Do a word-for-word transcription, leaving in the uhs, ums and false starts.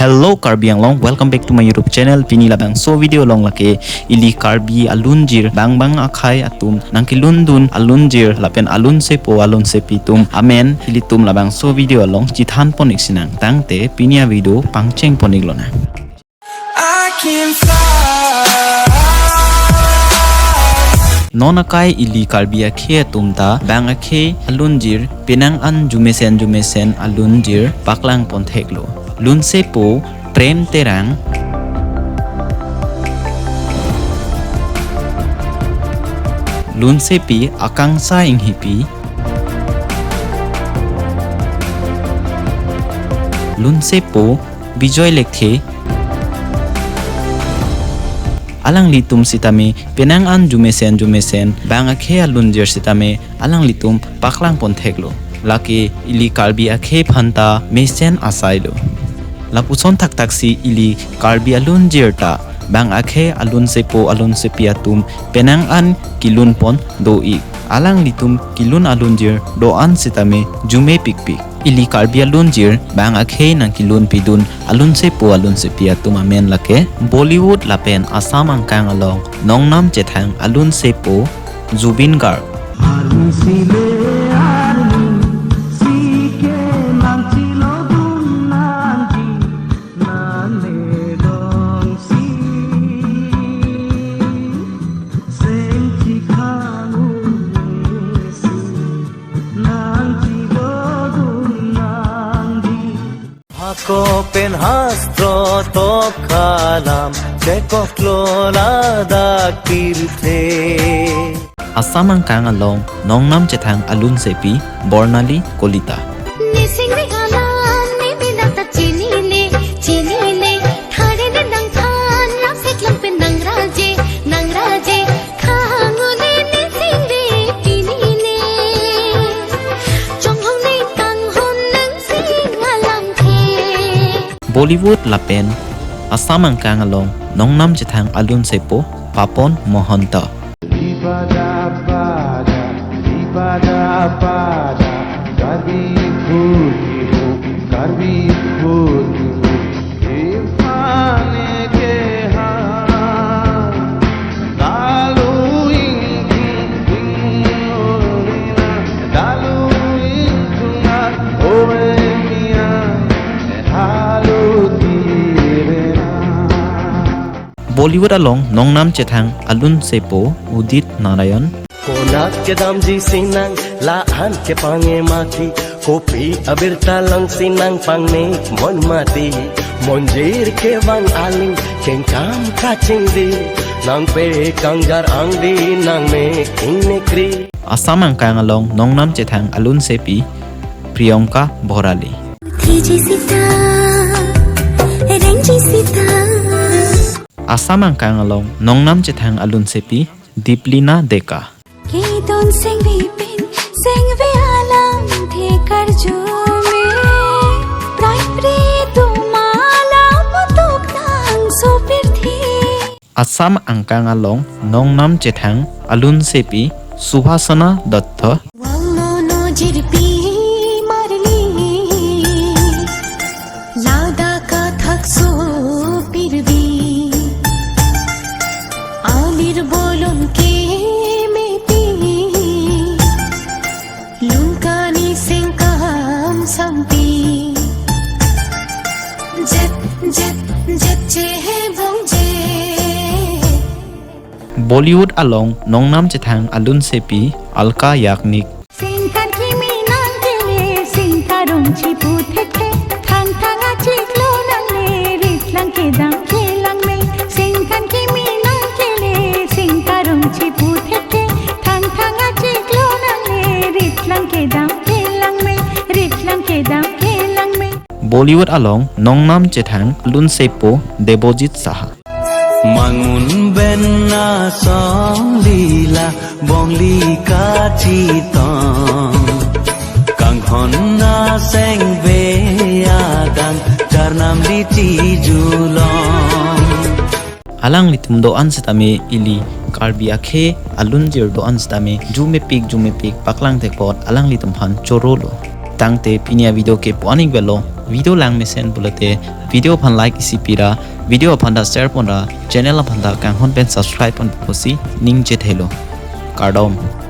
Hello Karbi Anglong, welcome back to my YouTube channel. Pini labangso video along lake ili Karbi alunjir bang bang akhei atum nangkelundun alunjir lapen alunsepo alunsepi atum amen ilitum labangso video along chethanpon-ik sinang. Tangte pini avideo pangchengpon-ik lonang. I can fly. Non akai ili Karbi akhei atum ta bang akhei alunjir penang an jumesen jumesen alunjir paklangpon theklo. Lunsepo Prem Terang, lunsepi Akangsha Enghipi, lunsepo Bijoy Lekthe. Alanglitum sitame penang an jumesen jumesen bang akhei alunjir sitame alanglitum paklangpon theklo. Lake ili Karbi akhei aphan ta mesen asai lo. Lapuson thakthak si ili Karbi alunjir ta bang akhei alunsepo alunsepi atum penang an kelunpon do-ik. Alanglitum kelun alunjir do-an sitame jumepikpik. Ili Karbi alunjir bang akhei nangkelunpidun alunsepo alunsepi atum amen lake Bollywood lapen Assam angkang along nongnam chethang alunsepo Zubeen Garg. Arni sile arni, sike nangchilodun nangji, nangledongsi. Sengchi khangu si, nangchilodun nangji. Hako pen hastro tok kalam, chekoklo ladak tirthe. Assam angkang along nongnam chethang alunsepi Bornali Kolita. Nising ri alam, ne binata chinine, chinine, thare ne nangthan, lamsek lam pen nangraje, nangraje, khangune nising ri chinine. Chonghong ne tanghon nang Bollywood lapen Assam angkang along nongnam chethang alunsepo Papon Mohanta. Bollywood along nongnam chethang alunsepo Udit Narayan. Konat kedamji sinang, la-an kepange mati, kopi abirta langsi nangpangnek mon mati, monjir kevang aling, kengkam kachingdi, nangpe kangjar angdi, nangmek ingnekri. Assam angkang along nongnam chethang alunsepi Priyanka Bhorali. Thiji sita, rengji sita. Assam angkang along nongnam chethang alunsepi Diplina Deka. Kedon sengve pen, sengve alam thekar jume, prai pri tumala putuk tang sopirthi. Assam angkang along nongnam chethang alunsepi Subhasana Dutta. Wangno no jirpi marli, lada kathak sopirbi, alir bolon ke mepi. Lungkani sengkam sampi. Jet, jet, jet chehe bongje. Bollywood along nongnam chethang alunsepi Alka Yagnik. Sengkan kimi nangkele, sengkarong chipu thekthe, thangthang achiklo nangle, ritlang kedam kelang me. Sengkan kimi nangkele, sengkarong chipu thekthe, thangthang achiklo nangle, ritlang kedam kelang me, ritlang kedam kelang me. Bollywood along nongnam chethang alunsepo Debojit Saha. Mangun ben na song lila bongli kachitong. Kanghon na sengve adang charnam di chijulong. Alanglitum do-an sitame ili Karbi akhei alunjir do-an sitame jumepik jumepik paklang thek apot alanglitum aphan chorolo. Tangte pini avideo ke pu-an ik velo, Video lang mesen pulote video aphan like isi pira, video aphan ta share ponra, channel aphan ta kanghon pen subscribe pon pusi ningje thelo. Kardom.